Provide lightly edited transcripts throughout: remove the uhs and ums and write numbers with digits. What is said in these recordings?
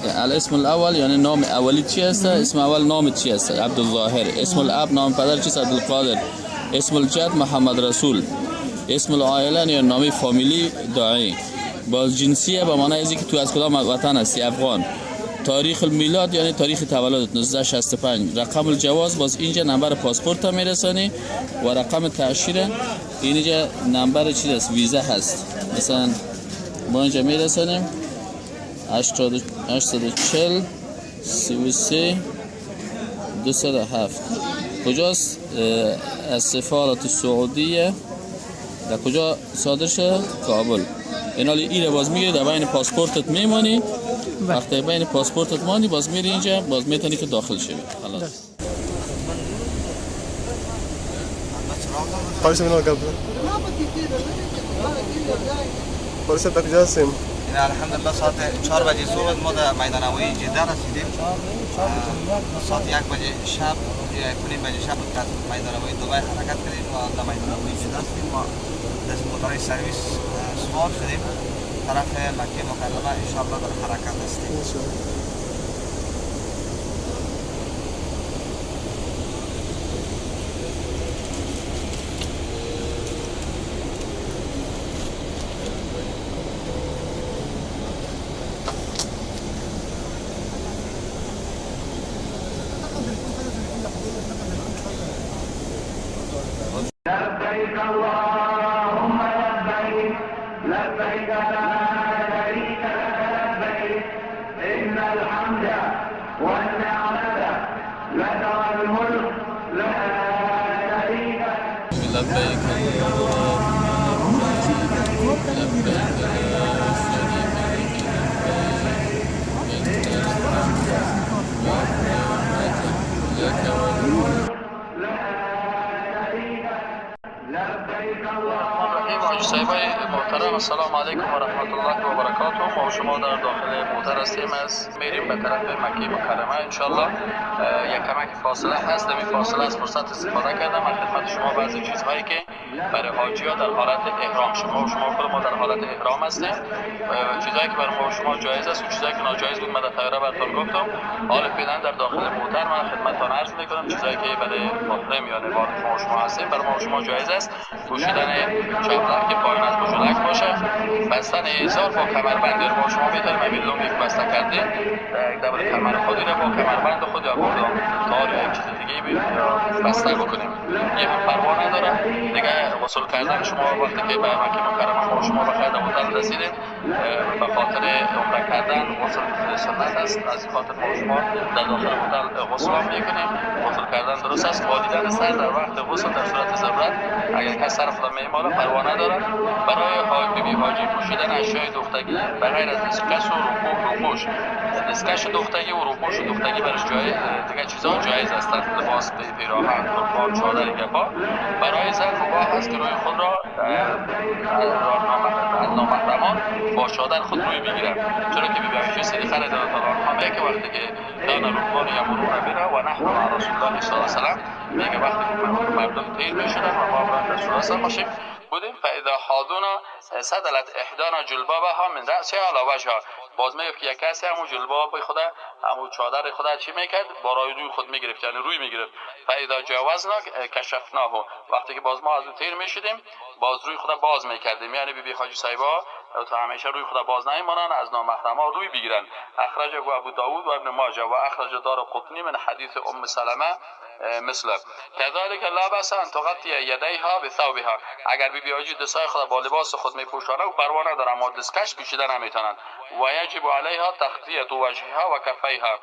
الاسم الاول یعنی نام اولی چی هست؟ اسم اول نام چی هست؟ عبدالظاهر. اسم الاب نام پدر چیست؟ عبدالقادر. اسم الجد محمد رسول. اسم العائله یا نام فامیلی داعی. باز جنسیه به معنی ازی که تو از کدام وطن هستی، افغان. تاریخ المیلاد یعنی تاریخ تولدت 1965. رقم الجواز باز اینجا نمبر پاسپورت میرسانی و رقم تأشیره اینجا نمبر چیز است، ویزا هست. مثلا ما اینجا میرسانیم 840 33 207. کجاست؟ از سفارت سعودیه. در کجا صادر شده؟ کابل. اینا ایره باز میگیری در بین پاسپورتت میمانی. وقتی بین پاسپورتت مانی باز میری اینجا، باز میتونی که داخل شوی. خلاص. پارسا تا کجا هستیم؟ الحمدلله ساعت 4 بجه صبح ما در میدان هوایی جده رسیدیم. ساعت 1 بجه شب، 1:30 بجه شب بود که از میدان هوایی دبی حرکت کردیم و در میدان هوایی جده هستیم. ما از موتورهای سرویس سوار شدیم طرف مکه مکرمه، انشاءالله در حرکت هستیم. لبيك اللهم لبيك، لبيك لا شريك لك لبيك، إن الحمد والنعمة لك والملك لا شريك لك. لبيك اللهم لبيك، لبيك لا شريك لك لبيك، إن الحمد والنعمة لك والملك. صاحبای محترم، السلام علیکم و رحمت الله و برکاته. ما شما در داخل موتر هستیم، از میریم به طرف مکه مکرمه انشالله. یک کمک فاصله هست، در این فاصله از فرصت استفاده کردم من خدمت شما بعضی چیزهایی که برای حاجی ها در حالت احرام، شما و شما خود ما در حالت احرام هستیم، چیزهایی که برای ما و شما جایز است و چیزهایی که ناجایز بود من در طیاره براتون گفتم. حال فعلا در داخل موتر من خدمتتان عرض میکنم چیزهایی که برای محرم یا نوار شما و شما هستیم برای ما و شما جایز است. پوشیدن چاپلک که پایین از بجولک باشه، بستن ازار با کمربند، یعنی ما شما میتونیم همین لنگی که بسته کردیم در کمر خودی رو با کمربند خود یا با تار یا یک چیز دیگه بسته بکنیم، یه هم پروا نداره. دیگه غسل کردن شما وقتی که به مکه مکرمه ما شما بخیر در هتل رسیدیم، به خاطر عمره کردن غسل سنت است، از این خاطر ما شما در داخل هتل غسل هم میکنیم. غسل کردن درست است. مالیدن سر در وقت غسل در صورت ضرورت، اگر کس سر خود میماله پروا نداره. برای بیبی حاجی پوشیدن اشیای دوختگی به غیر از دستکش و روپوش، دستکش دوختگی و روپوش دوختگی برای جای دیگه چیزا جایز هستند، لباس، پیراهن، قربان، چادر، گپا. برای زن مباح است که روی خود را از نامحرمان با چادر خود روی بگیرند، چرا که بیبی عایشه صدیقه رضی الله تعالی عنها میگه که وقتی که کان رکبان یمرون بنا و نحن مع رسول الله صلی الله علیه و سلم، میگه وقتی که مردم تیر میشدن و ما با رسول الله باشیم بودیم، فاذا حاضونا سدلت احدانا جلبابها من رأسها على وجهها. باز میگفت که یک کسی همون جلباب خود، همون چادر خود چی میکرد؟ بالای روی خود میگرفت، یعنی روی میگرفت. فاذا جاوزنا کشفناه، وقتی که باز ما از اون تیر میشدیم باز روی خود باز میکردیم، یعنی بی بی حاجی صاحبا تا همیشه روی خود باز نمیمانند، از نامحرما روی بگیرن. اخرجه ابو داود و ابن ماجه و اخرج دارقطنی من حدیث ام سلمه مثل كذلك لا بأس ان تغطي يديها بثوبها. اگر بی بی حاجی دستای خود با لباس خود میپوشانه و پروا نداره، اما دستکش پوشیده نمیتونن. و یجب علیها تغطیه وجهها و کفیها،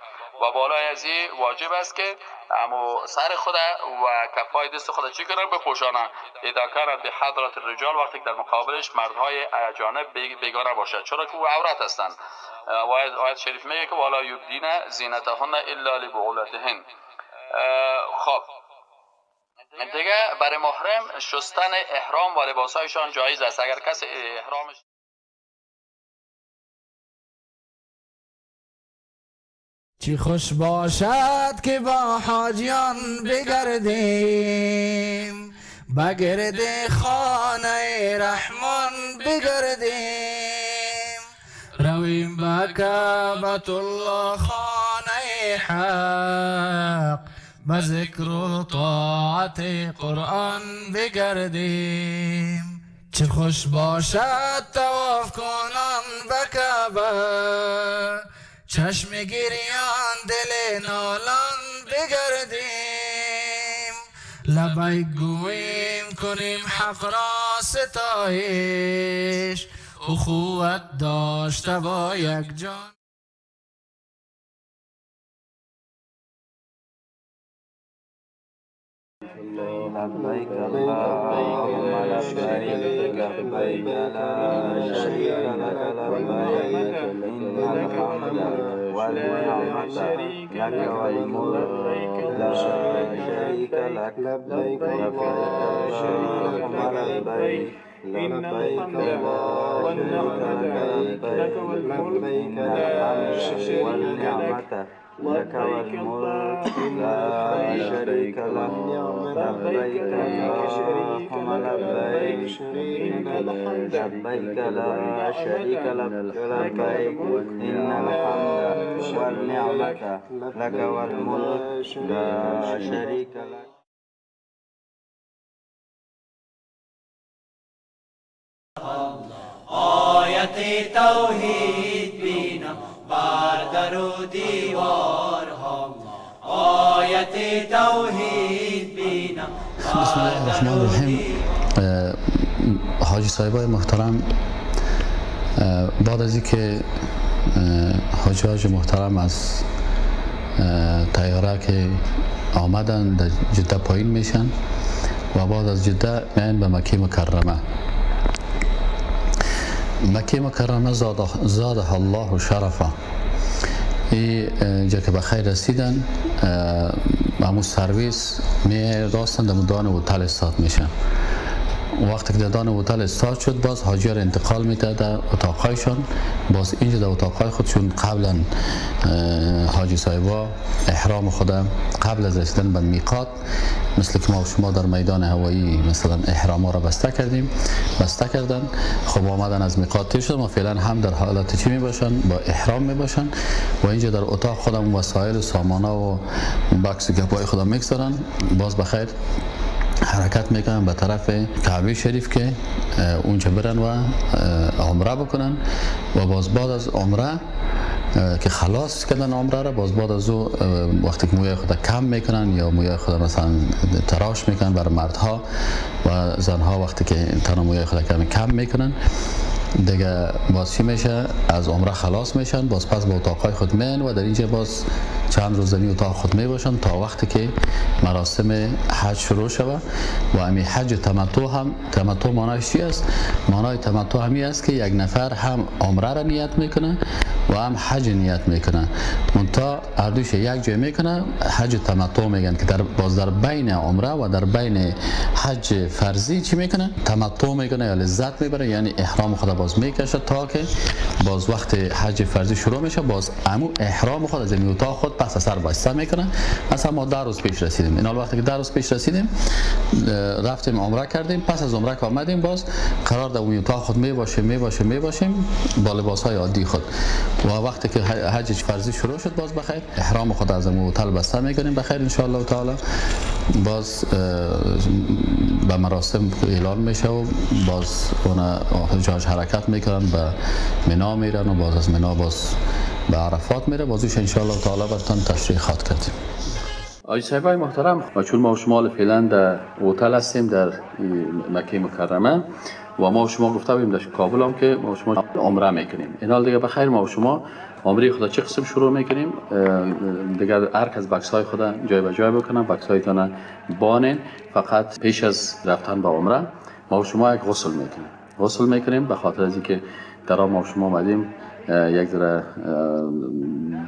و بالای از این واجب است که اما سر خود و کفای دست خود چی کنن؟ بپوشانن. اذا کانت بحضرت الرجال، وقتی که در مقابلش مردهای اجانب بیگانه باشد، چرا که او عورت هستند. و آیت شریف میگه که ولا یبدین زینتهن الا لبعولتهن. خب دیگه برای محرم شستن احرام و لباسهایشان جایز است. اگر کسی احرامش چی خوش باشد که با حاجیان بگردیم، بگرد خانه رحمان بگردیم، رویم به کعبة الله خانه حق، به ذکر و طاعت قرآن بگردیم. چه خوش باشد طواف کنان به کعبه، چشم گریان دل نالان بگردیم. لبیک گوییم کنیم حق را ستایش، اخوت داشته با یک جان. لبیک اللهم لبیک، لبیک لا شریک لک لبیک، ان الحمد والنعمة لک والملک لا شریک لک. لبیک اللهم لبیک، لبیک لا شریک لک لبیک، ان الحمد والنعمة لك والملك لا شريك لك. لبيك اللهم لبيك، لبيك لا شريك لك لبيك، إن الحمد والنعمة لك والملك لا شريك لك. آیت توحید بینم بر در و دیوارها، آیت توحید بینم. بسم الله الرحمن الرحیم. حاجی صاحبای محترم، بعد از اینکه حجاج محترم از طیاره که آمدن در جده پایین میشن و بعد از جده میان به مکه مکرمه. مکه مکرمه زاده الله شرفه. اینجا که به خیر رسیدن، همون سرویس می راستن در دان هتل استاد میشن. وقتی که در دان هتل استاد شد، باز حاجی را انتقال میده در اتاقایشان. باز اینجا در اتاقای خودشون قبلا حاجی صاحبا احرام خود قبل از رسیدن به میقات، مثل که ما شما در میدان هوایی مثلا احرام را بسته کردیم، بسته کردن. خب آمدن از میقات تیر شد، ما فعلا هم در حالت چی می باشن؟ با احرام می باشن و اینجا در اتاق خودم وسایل و سامانا و بکس و گپای خودم میگذارن. باز بخیر حرکت میکنن به طرف کعبه شریف که اونجا برن و عمره بکنن و باز بعد از عمره که خلاص کردن عمره را، باز بعد از او وقتی که موی خود کم میکنن یا موی خود مثلا تراش میکنن بر مردها و زنها، وقتی که تنها موی خود کم میکنن دیگه باز چی میشه؟ از عمره خلاص میشن، باز پس به اتاقای خود میان و در اینجا باز چند روز در اتاق خود میباشن تا وقتی که مراسم حج شروع شود. و امی حج تمتع هم، تمتع معنایش چی است؟ معنای تمتع همی است که یک نفر هم عمره را نیت میکنه و هم حج نیت میکنه، منتها هر دوش یک جای میکنه. حج تمتع میگن که در باز در بین عمره و در بین حج فرضی چی میکنه؟ تمتع میکنه یا لذت میبره، یعنی احرام خود باز میکشه تا که باز وقت حج فرضی شروع میشه، باز امو احرام خود از اتاق خود پس سر بسته میکنه. مثلا ما 10 روز پیش رسیدیم، این وقتی که 10 روز پیش رسیدیم رفتیم عمره کردیم، پس از عمره که آمدیم باز قرار در اون اتاق خود میباشیم با لباس های عادی خود، و وقتی که حج فرضی شروع شد باز بخیر احرام خود از امو هتل بسته میکنیم بخیر ان شاء الله تعالی. باز به مراسم اعلان میشه و باز اون حجاج حرکت میکنن به منا میرن و باز از منا باز به عرفات میره. بازیش ان شاء الله تعالی براتون تشریح خواهد کردیم. آقای صاحبای محترم، و چون ما شما فعلا در هتل هستیم در مکه مکرمه و ما شما گفته بودیم در کابل هم که ما شما عمره میکنیم، این حال دیگه بخیر ما شما عمره خدا چه قسم شروع میکنیم. دیگه هر کس بکس های خدا جای به جای بکنه، بکس هایتان بانین. فقط پیش از رفتن به عمره ما شما یک غسل میکنیم، غسل میکنیم به خاطر از اینکه در ما شما آمدیم یک ذره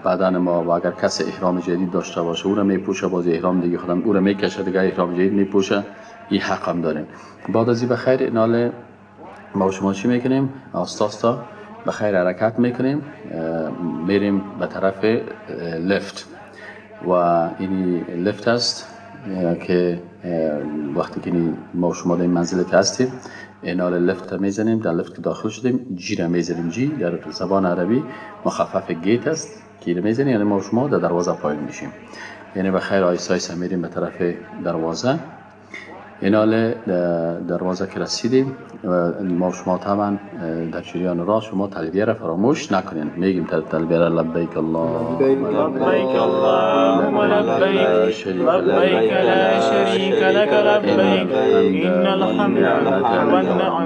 بدن ما و اگر کسی احرام جدید داشته باشه او را میپوشه، باز احرام دیگه خودم او را میکشه، دیگه احرام جدید میپوشه، این حق هم داریم. بعد از این بخیر اینال ما شما چی میکنیم؟ آستا آستا بخیر حرکت میکنیم، میریم به طرف لفت و این لفت است که وقتی که ما شما در این منزل که هستیم اینال لفت میزنیم، در لفت که داخل شدیم G را میزنیم. G در زبان عربی مخفف gate است که میزنیم، یعنی ما شما در دروازه پایین میشیم. یعنی به خیر آیسته آیسته میریم به طرف دروازه. اینال دروازه که رسیدیم ما شما طبعا در جریان راه شما تلبیه را فراموش نکنین. میگیم تلبیه را لبیک الله لبیک اللهم لبیک لبیک لا شریک لک لبیک ان الحمد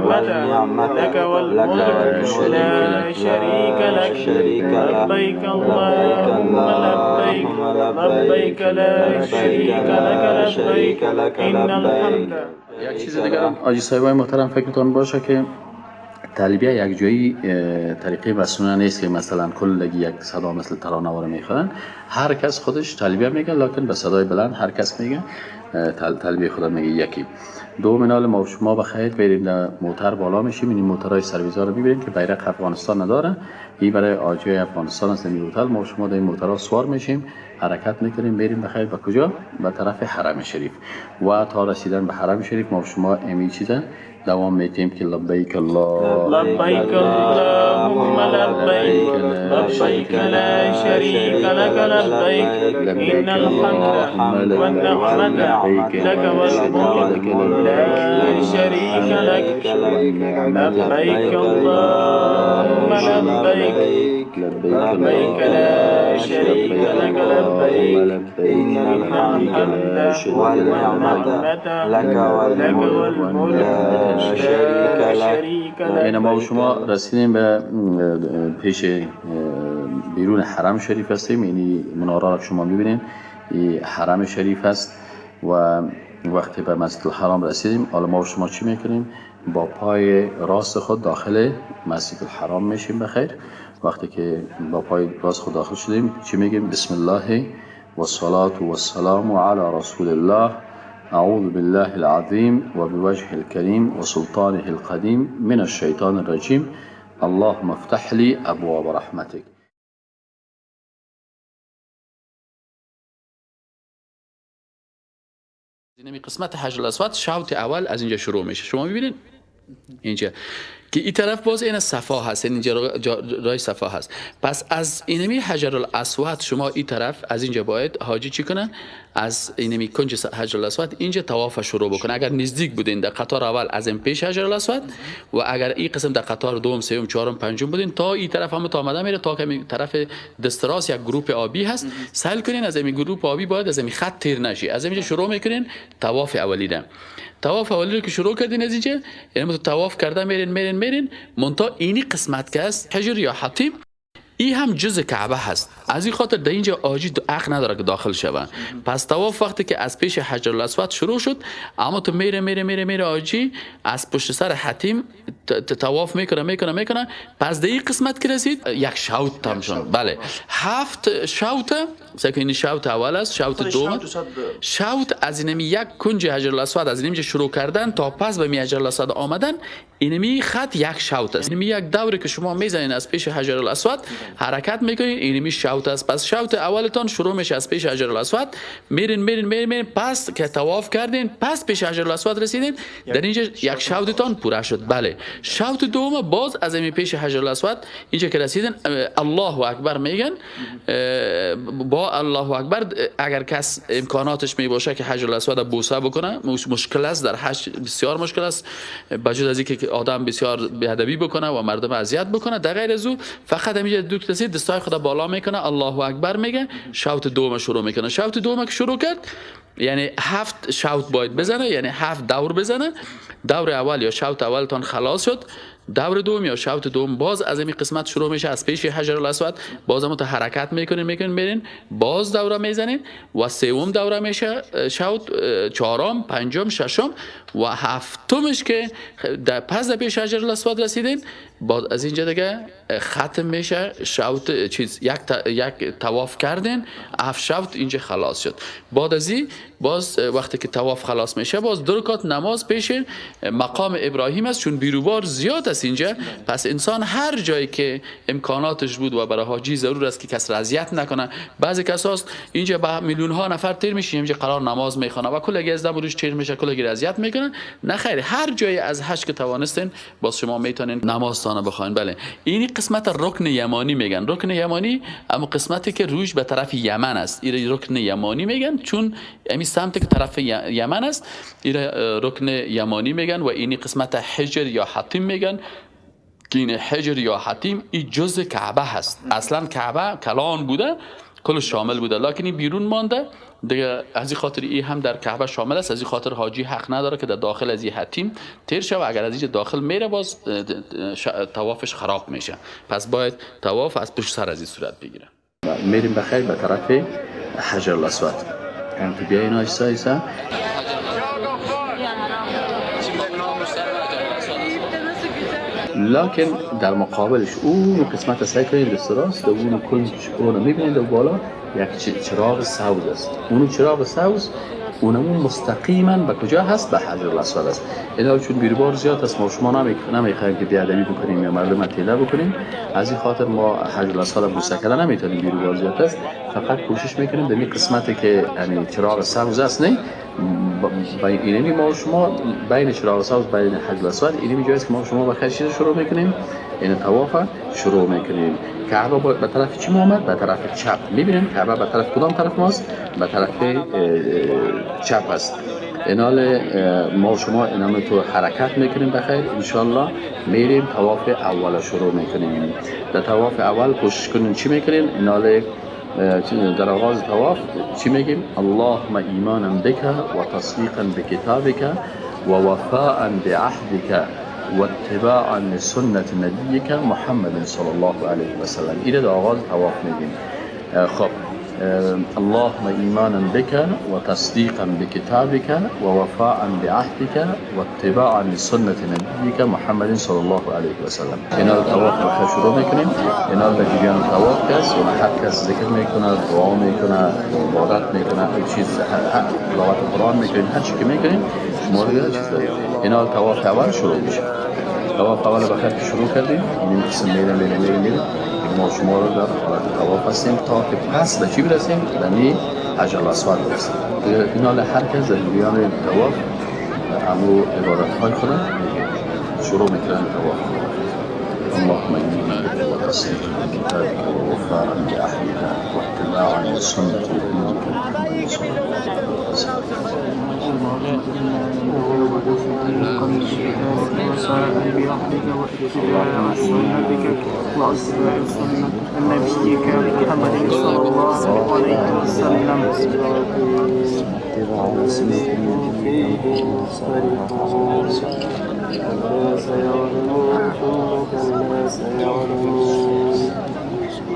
والنعمة لک والملک لا شریک لک لبیک اللهم لبیک لبیک لا شریک لک لبیک ان الحمد. یک چیز دیگر هم حاجی صاحبای محترم فکرتون باشه که تلبیه یک جایی طریقه مسنونه نیست که مثلا کلگی یک صدا مثل ترانه واره میخوان. هر کس خودش تلبیه میگه، لکن به صدای بلند هر کس میگه تلبیه خود میگه. یکی دوم اینال ما شما بخیر بریم در موتر بالا میشیم، این موترهای سرویزا رو میبینیم که بیرق افغانستان نداره، این برای آجی افغانستان است. این هتل ما شما در این موترها سوار میشیم، حرکت میکنیم، میریم بخیر به کجا؟ به طرف حرم شریف. و تا رسیدن به حرم شریف ما شما امی چیزا دوام میتیم که لبیک الله لبیک اللهم لبیک لبیک لا شریک لک لبیک ان الحمد والنعمة لک والملک لا شریک لک لبیک اللهم لبیک لبیک لا شریک لک لبیک ان الحمد والنعمة لک والملک. این ما و شما رسیدیم به پیش بیرون حرم شریف هستیم. یعنی مناره را شما میبینید حرم شریف است. و وقتی به مسجد الحرام رسیدیم، حالا ما و شما چی میکنیم؟ با پای راست خود داخل مسجد الحرام میشیم بخیر. وقتی که با پای راست خود داخل شدیم چی میگیم؟ بسم الله و الصلاة و السلام علی رسول الله، اعوذ بالله العظیم و بوجه الكریم و سلطانه القدیم من الشیطان الرجیم، اللهم افتح لی ابواب رحمتک. اینمی قسمت حجر الاسود شوط اول از اینجا شروع میشه. شما میبینید اینجا که این طرف باز این صفا هست، اینجا رای صفا هست. پس از اینمی حجر الاسود شما این طرف از اینجا باید حاجی چی کنه؟ از اینمی کنج حجر الاسود اینجا طواف شروع بکنه. اگر نزدیک بودین در قطار اول از این پیش حجر الاسود، و اگر این قسم در قطار دوم، سوم، چهارم، پنجم بودین تا این طرف هم تا آمده میره تا که طرف دست راست یک گروپ آبی هست. سعی کنین از این گروپ آبی باید از این خط تیر نشی. از اینجا شروع میکنین طواف اولی ده. طواف اولی رو که شروع کردین از اینجا، یعنی طواف کرده میرین میرین میرین منتها اینی قسمت که است حجر یا حطیم، این هم جزء کعبه هست. از این خاطر در اینجا آجی دو عقل نداره که داخل شوه. پس طواف وقتی که از پیش حجر الاسود شروع شد، اما تو میره میره میره میره آجی از پشت سر حتیم طواف میکنه میکنه میکنه. پس در این قسمت که رسید یک شوط تام شد. بله، 7 شوط. این شوط اول است، شوط دوم، شوط از اینمی یک کنج حجر الاسود از اینجا شروع کردن تا پس به می حجر الاسود آمدن، اینمی خط یک شوط است. اینمی یک دوره که شما میزنین از پیش حجر الاسود حرکت میکنین، اینمی شوط است. پس شوط اولتان شروع میشه از پیش حجر الاسود، میرین میرین میرین میرین، پس که طواف کردین، پس پیش حجر الاسود رسیدین، در اینجا یک شوطتان پوره شد. بله، شوط دوم باز از این پیش حجر الاسود اینجا که رسیدن الله اکبر میگن. با الله اکبر اگر کس امکاناتش می باشه که حجر الاسود بوسه بکنه، مشکل است در حج، بسیار مشکل است، بجز از اینکه آدم بسیار بی‌ادبی بکنه و مردم اذیت بکنه. در غیر از او فقط همینجا دو کسی دستای خود بالا میکنه، الله اکبر میگه، شوط دوم شروع میکنه. شوط دوم که شروع کرد یعنی 7 شوط باید بزنه، یعنی 7 دور بزنه. دور اول یا شوط اولتان خلاص شد، دور دوم یا شوط دوم باز از این قسمت شروع میشه از پیش حجر الاسود، باز هم حرکت میکنین میکنین میرین، باز دوره میزنین و سوم دوره میشه شوط، چهارم، پنجم، ششم و هفتمش که در پس پیش حجر الاسود رسیدین بعد از اینجا دیگه ختم میشه شوط چیز، یک طواف کردین، 7 شوط اینجا خلاص شد. بعد از این باز وقتی که طواف خلاص میشه باز 2 رکعت نماز پیش مقام ابراهیم است، چون بیروبار زیاد است اینجا. پس انسان هر جایی که امکاناتش بود و برای حاجی ضرور است که کس رضیت نکنه. بعضی کساست اینجا با میلیون ها نفر تیر میشه، اینجا قرار نماز میخونه و کلگی از دم روش تیر میشه، کلگی رضیت میکنه. نه خیر، هر جایی از حج که توانستین باز شما میتونین نمازتان بخواین. بله، این قسمت رکن یمانی میگن. رکن یمانی اما قسمتی که روش به طرف یمن است، این رکن یمانی میگن، چون امی سمت که طرف یمن است این رکن یمانی میگن. و این قسمت حجر یا حطیم میگن که این حجر یا حطیم این جزء کعبه هست. اصلا کعبه کلان بوده، کل شامل بوده، لکن این بیرون مانده دیگه. از این خاطر این هم در کعبه شامل است. از این خاطر حاجی حق نداره که در داخل از این حتیم تیر شه و اگر از اینجا داخل میره باز طوافش خراب میشه. پس باید طواف از پشت سر از این صورت بگیره. میریم بخیر به طرف حجر الاسود. هم تو بیاین آیسا آیسا. لکن در مقابلش اون قسمت سعی کنید دست راست اون کنج اون میبینید و بالا یک چراغ سبز است. اون چراغ سبز اونمون مستقیما به کجا هست؟ به حجر الاسود است. اینا چون بیربار زیاد است ما شما نمیخوایم که بیادبی بکنیم یا مردم تیله بکنیم، از این خاطر ما حجر الاسود بوسه کردن نمیتونیم، بیربار زیاد است. فقط کوشش میکنیم در این قسمتی که یعنی چراغ سبز است، نه اینمی ما شما بین چراغ سبز بین حجر الاسود اینمی جایی است که ما شما به خیر شروع میکنیم، این طواف شروع میکنیم. کعبه به طرف چی آمد؟ به طرف چپ. میبینیم کعبه به طرف کدام طرف ماست؟ به طرف چپ است. اینال ما شما اینام تو حرکت میکنیم بخیر انشالله. میریم طواف اول شروع میکنیم. در طواف اول کوشش کنیم چی میکنیم؟ اینال در آغاز طواف چی میگیم؟ اللهم ایمانا بک و تصدیقا بکتابک و وفاء بعهدک و اتباعا لسنت نبیک محمد صلی الله علیه و سلم. این در آغاز طواف میگیم. خب اللهم ایمانا بک و تصدیقا بکتابک و وفاء بعهدک و اتباعا لسنت نبیک محمد صلی الله علیه و سلم. اینا رو طواف بخیر شروع میکنیم. اینا به جریان طواف کس و هر کس ذکر میکنه، دعا میکنه، عبادت میکنه، هر چیز، تلاوت قرآن میکنیم، هر چی که میکنیم شما رو چیز داریم. اینا طواف اول شروع میشه. طواف اول بخیر که شروع کردیم، این قسم میره میره میره میره، ما شما رو در حالت طواف هستیم تا که پس به چی برسیم؟ یعنی حجر الاسود برسیم. اینا هر کس در جریان طواف امو عبادت های خود شروع میکنن طواف. اللهم ایمانا بک و تصدیقا بکتابک و وفاء بعهدک و اتباعا لسنة نبیک محمد صلی الله علیه و سلم.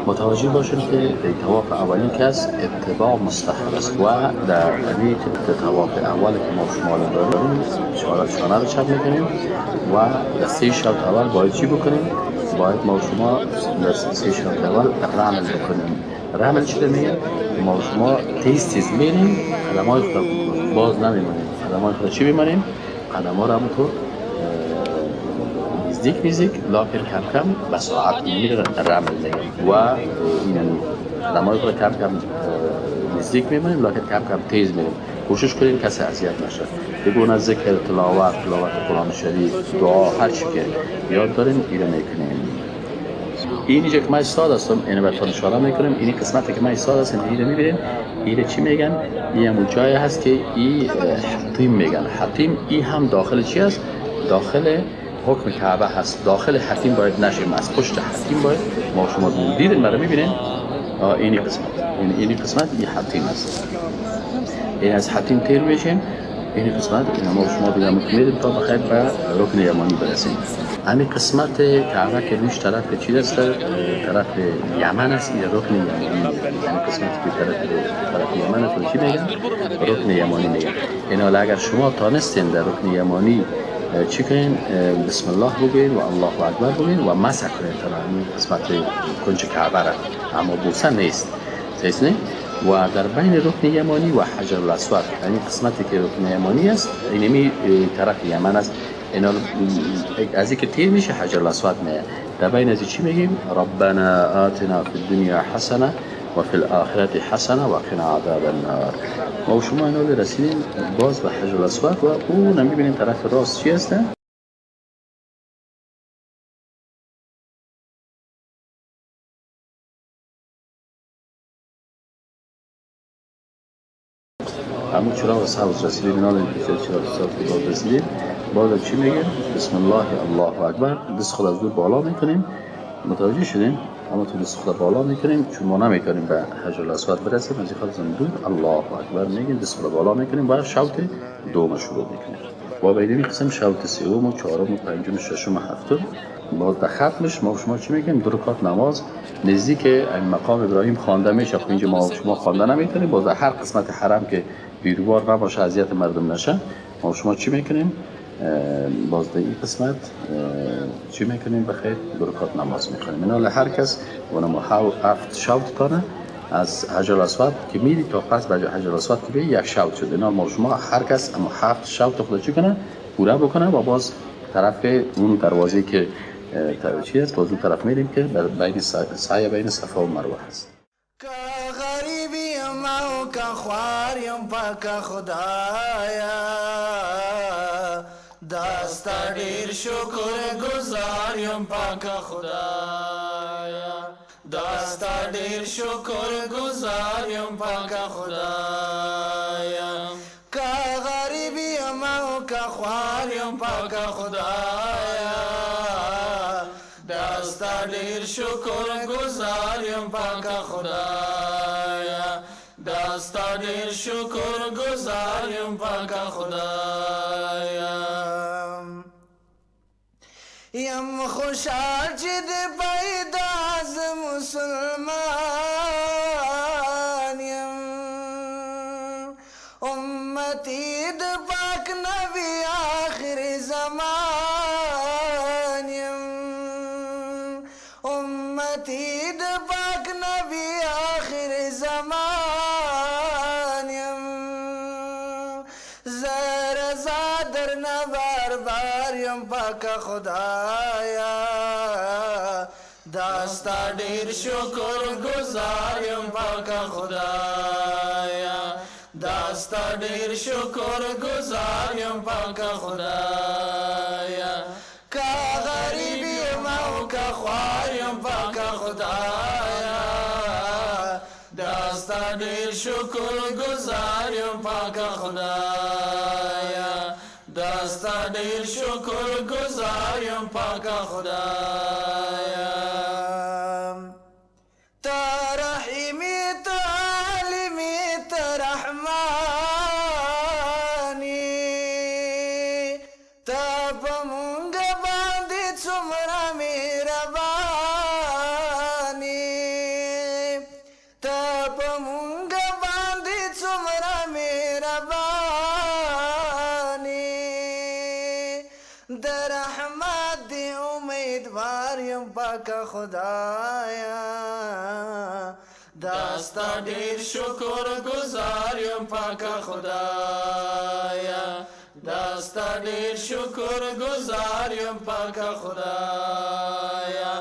متوجه باشیم که در طواف اولین کس اتباع مستحب است و در همین طواف اول که ما شما داریم شانه رو چپ میکنیم و در 3 شوط اول باید چی بکنیم؟ باید ما شما در 3 شوط اول رمل بکنیم. رمل چی میگه؟ ما شما تیز تیز میریم، قدمای خود باز نمیمانیم. قدمای خود چی میمانیم؟ قدم ها رو همونطور نزدیک نزدیک لاکن کم کم به سرعت میره رمل میگه و این قدمای خود کم کم نزدیک میمانیم، لاکن کم کم تیز میریم. کوشش کنیم کسی اذیت نشه. بگونه ذکر، تلاوت، تلاوت قرآن شریف، دعا، هر چی که یاد داریم اینو میکنیم. اینجا که من ایستاد هستم اینو بهتون اشاره میکنم. این قسمتی که من ایستاد هستم اینو میبینیم. اینو چی میگن؟ این همون جایی هست که این حطیم میگن. حطیم این هم داخل چی هست؟ داخل حکم کعبه هست. داخل حطیم باید نشیم، از پشت حطیم باید ما شما دیدین برای میبینین. اینی قسمت، اینی قسمت این حطیم هست. این از حطیم تیر میشیم. این قسمت این ما شما دیگه میریم تا بخیر به رکن یمانی برسیم. همین قسمت کعبه که روش طرف چی است؟ طرف یمن است. این رکن یمانی، یعنی قسمتی که طرف یمن است چی میگن؟ رکن یمانی میگن. اینا اگر شما تانستین در رکن یمانی چی کنین؟ بسم الله بگوین و الله اکبر بگوین و مسح کنین تا قسمت کنج کعبه را، اما بوسه نیست. نه؟ و در بین رکن یمانی و حجر الاسود، یعنی قسمتی که رکن یمانی است، اینمی طرف یمن است، اینا از اینکه تیر میشه حجر الاسود میه. در بین از چی میگیم؟ ربنا آتنا فی الدنیا حسنه و فی الاخرة حسنه و قنا عذاب النار. ما و شما اینا رسیدیم باز به حجر الاسود و اون میبینیم طرف راست چی هست؟ همون چراغ سبز رسیدیم، اینا چراغ سبز باز رسیدیم. باز چی میگه؟ بسم الله الله اکبر. دست خود از دور بالا میکنیم، متوجه شدیم؟ اما تو دست خود بالا میکنیم چون ما نمیتونیم به حجر الاسود برسیم، از این خاطر دور الله اکبر میگیم، دست خود بالا میکنیم و شوط دوم شروع میکنیم. و به این قسم شوط سوم و چهارم و پنجم و ششم و هفتم. باز در ختمش ما شما چی میگیم؟ دو رکعت نماز نزدیک این مقام ابراهیم خوانده میشه. خب اینجا ما شما خوانده نمیتونیم، باز در هر قسمت حرم که بیروبار نباشه، اذیت مردم نشه، ما شما چی میکنیم؟ باز در این قسمت چی میکنیم؟ بخیر دو رکعت نماز میخوانیم. اینا هر کس و نما هفت شوط تانه از حجر الاسود که میری تا پس به حجر الاسود که بی یک شوط شد. اینا ما شما هر کس اما هفت شوط خود چی کنه؟ پورا بکنه و باز طرف اون دروازه که چی است، باز اون طرف میریم که بین سعی بین صفا و مروه هست. غریبی ما که خواریم پاک خدایا، دستا ډیر شکر گزار یم پاک خدایا، دستا ډیر شکر گزار یم پاک خدایا، که غریبی یم او که خوار یم پاک خدایا، دستا ډیر شکر گزار یم پاک خدایا، دستا ډیر شکر گزار یم پاک خدایا. یم خوشحال چې د پیدا ز مسلمان یم، امتی د پاک نبی آخر زمان یم، امتی د پاک نبی آخر زمان یم، زه رضا درنه بار بار یم پاک خدایا، دستا ډیر شکر گزار یم پاک خدایا، دستا ډیر شکر گزار یم پاک خدایا، که غریب یم او که خوار یم پاک خدایا، دستا ډیر شکر گزار یم پاک خدایا، دستا ډیر شکر گزار یم پاک خدایا. ته رحیمي ته عالمي ته رحماني، ته په مونږ باندې څومره مهرباني، ته په مونږ باندې څومره مهرباني، د رحمت دی امیدوار یم پاک خدایا، دستا ډیر شکر گزار یم پاک خدایا، دستا ډیر شکر گزار یم پاک خدایا،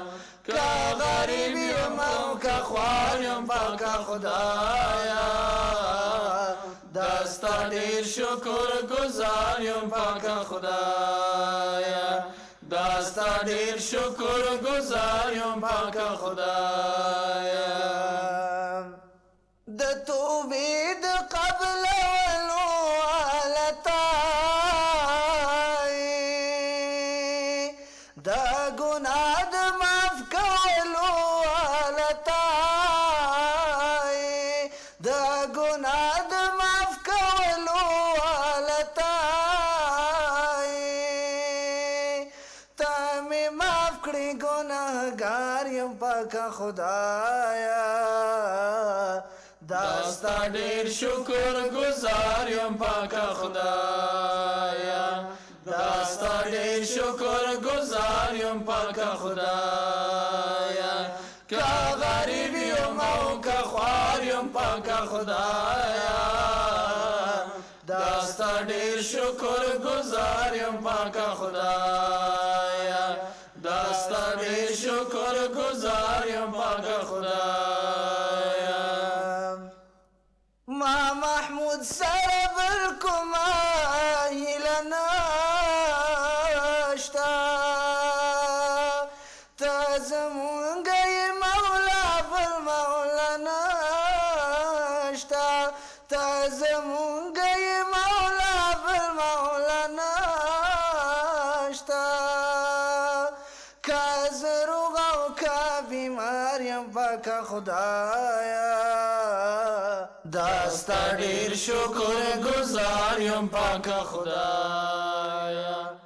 که غریب یم او که خوار یم پاک خدایا، دستا ډیر شکر گزار یم پاک خدایا، دستا ډیر شکر گزار یم پاک خدایا. د توبې د قبلولو حالتا، د ګناه د معاف کولو حالتا، د ګناه د معاف کولو حالتا، ته مې معاف کړې ګناهګار یم پاک خدایا، دستا ډیر شکر گزار یم پاک خدایا، دستا گزار یم پاک خدایا. که غریب یم او که خوار یم پاک خدایا، دا ستا ډیر شکر گزار یم پاک خدایا، دا ستا ډیر شکر گزار یم پاک خدایا. ما محمود سره بل کومه هیله نشته، ته زمونږ یې مولا بل مولا نشته، ته زمونږ یې مولا بل مولا نشته. که زه روغ او که بیمار یم پاک خدایا، دا ستا ډیر شکر گزار یم پاک خدایا.